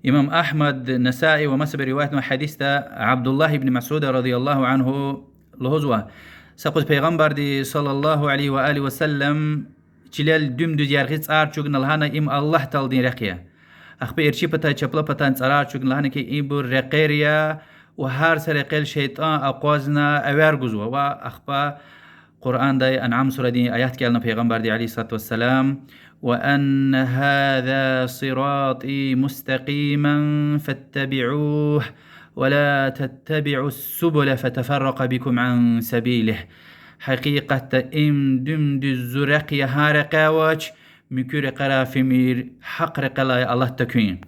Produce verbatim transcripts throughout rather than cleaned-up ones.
Имам Агьмад, Насаи ва масабуру риваятнавай гьадисда Абдуллагь ибн Масуда رضي الله عنه лугьузва: са къуз Пайгъамбарди صلى الله عليه وآله وسلم чилел дуьм-дуьз яргъи цӀар чӀугуна, лагьана: им Аллагь Тааладин рехъ я. Ахпа эрчӀи патай, чапла патай цӀарар чӀугуна, лагьана хьи: ибур рекьер я, ва гьар са рекьел шейтӀан акъвазна эвер гузва. Ва ахпа Къуръандай Анъам сурадин аят кӀелна Пайгъамбарди عليه الصلاة والسلام: وأن هذا صراطي مستقيما فاتبعوه ولا تتبعوا السبل فتفرق بكم عن سبيله. Гьакъикъатда им дуьм-дуьз зи рехъ я, гьа рекье авач, муькуь рекьера фимир, гьахъ рекьелай алат тахьуй.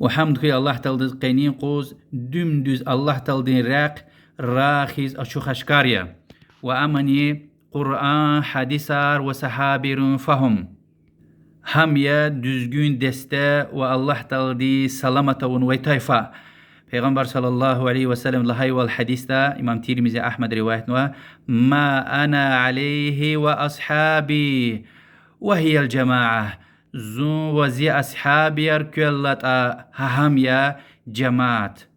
Ва гьамд хьуй Аллагь Тааладиз къенин къуз дуьм-дуьз Аллагь Тааладин рехъ рагъ хьиз ачух-ашкар я. Ва амни Къуръан, гьадисар ва сагьабийрин фагьум. Гьам я дуьзгуьн десте ва Аллагь Таалади саламат авунвай тайфа. Пайгъамбар صلى الله عليه وسلم лагьайвал гьадисда, имам Тирмизи, Агьмад риваятнава: ما أنا عليه وأصحابي وهي الجماعة. Зун ва зи асгьабияр квеллатӀа, гьа гьам я жемят.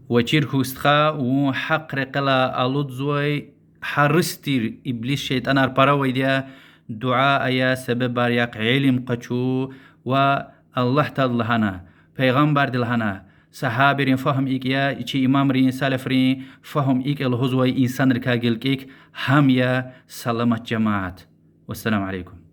Ва чир хьухь, стха, вун гьахъ рекьелай алудзавай, гьарис тир иблис, шейтӀанар пара авайди я, дуьа ая, себебар яхъ, илим къачу ва Аллагь Таалади лагьана, Пайгъамбарди лагьана, сагьабийрин фагьум икӀ я, чи имамрин, салафрин фагьум икӀ я лугьузвай инсанрикай гилкӀик, гьам я саламат жемят. والسلام عليكم.